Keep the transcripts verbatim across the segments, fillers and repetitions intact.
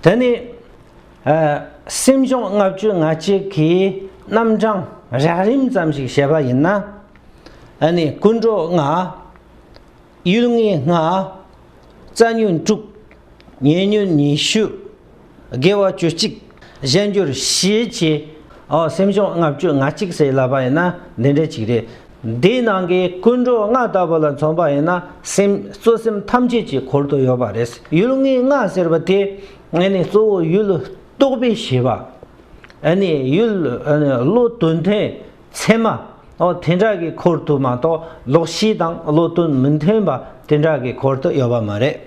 དེ་ནས་ཨ་སེམས་བྱུང་ལྔ་བཅུ་ང་གཅིག་གི་རྣམ་གྲངས་རགས་རིམ་ཙམ་ཞིག་བཤད་པ་ཡིན་ན། ཨ་ནི་ཀུན་འགྲོ་ལྔ། ཡུལ་ངེས་ལྔ། རྩ་ཉོན་དྲུག། ཉེ་ཉོན་ཉི་ཤུ། དགེ་བ་བཅུ་གཅིག། གཞན་འགྱུར་བཞི་བཅས། ཨོ་སེམས་བྱུང་ལྔ་བཅུ་ང་གཅིག་ཟེར་ལབ་པ་ཡིན་ན་འདི་འདྲ་ཅིག་རེད། འདིའི་ནང་གི་ཀུན་འགྲོ་ལྔ་ལྟ་བུ་ལ་མཚོན་པ་ཡིན་ན་སེམས་གཙོ་སེམས་ཐམས་ཅད་ཀྱི་འཁོར་དུ་ཡོད་པ་རེད། ཡུལ་ངེས་ལྔ་ཟེར་བ་དེ་ཨ་ནི་གཙོ་བོ་ཡུལ་རྟོགས་པའི་ཤེས་པ། ཨ་ནི་ཡུལ་ཨ་ནི་བློ་དོན་མཐུན་ཚད་མ། ཨོ་དེ་འདྲ་གི་འཁོར་དུ་མ་གཏོགས་ལོག་ཤེས་དང་བློ་དོན་མི་མཐུན་པ་དེ་འདྲ་གི་འཁོར་དུ་ཡོད་པ་མ་རེད།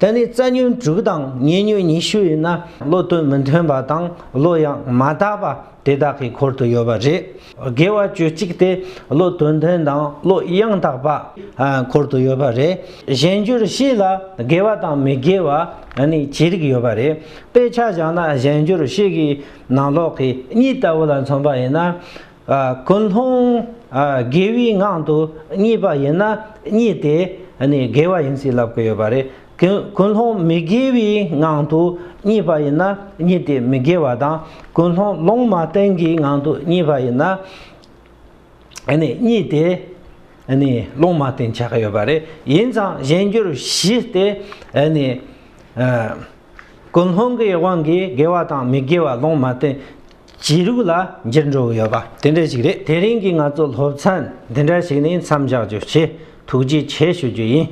དེ་ནི་རྩ་ཉོན་དྲུག་དང་ཉེ་ཉོན་ཉི་ཤུ་ཡིན་ན་བློ་དོན་མི་མཐུན་པ་དང་བློ་ཡང་མ་དག་པ་དེ་དག་གི་འཁོར་དུ་ཡོད་པ་རེད། དགེ་བ་བཅུ་གཅིག་དེ་བློ་དོན་མཐུན་དང་བློ་ཡང་དག་པ་ཨ་འཁོར་དུ་ཡོད་པ་རེད། གཞན་འགྱུར་བཞི་ལ་དགེ་བ་དང་མི་དགེ་བ་ཨ་ནི་ཅི་རིགས་ཡོད་པ་རེད། དཔེ་ཆ་བཞག་ན་གཞན་འགྱུར་བཞི་གི་ནང་ལོགས་ཀྱི་གཉིད་ལྟ་བུ་ལ་མཚོན་པ་ཡིན་ན། ཨ་ཀུན་སློང་ཨ་དགེ་བའི་ངང་དུ་གཉིད་པ་ཡིན་ན་གཉིད་དེ་ཨ་ནི་དགེ་བ་ཡིན་ཟེར་ལབ་ཀྱི་ཡོད་པ་རེད། ཀུན་ཀུན་སློང་མི་དགེ་བའི་ངང་དུ་གཉིད་པ་ཡིན་ན་གཉིད་དེ་མི་དགེ་བ་དང་། ཀུན་སློང་ལུང་མ་བསྟན་གྱི་ངང་དུ་གཉིད་པ་ཡིན་ན་ཨ་ནི་གཉིད་དེ་ཨ་ནི་ལུང་མ་བསྟན་ཆགས་ཀྱི་ཡོད་པ་རེད། ཡིན་ཙང་གཞན་འགྱུར་བཞི་སྟེ་ཨ་ནི་ཨ་ཀུན་སློང་གི་དབང་གིས་དགེ་བ་དང་མི་དགེ་བ་ལུང་མ་བསྟན་ཅི་རིགས་ལ་འགྱུར་འགྲོ་གི་ཡོད་པ་དེ་འདྲ་ཞིག་རེད། དེ་རིང་གི་ང་ཚོ་སློབ་ཚན་འདི་འདྲ་ཞིག་ནས་མཚམས་བཞག་རྒྱུ་བྱས། ཐུགས་རྗེ་ཆེ་ཞུ་རྒྱུ་ཡིན།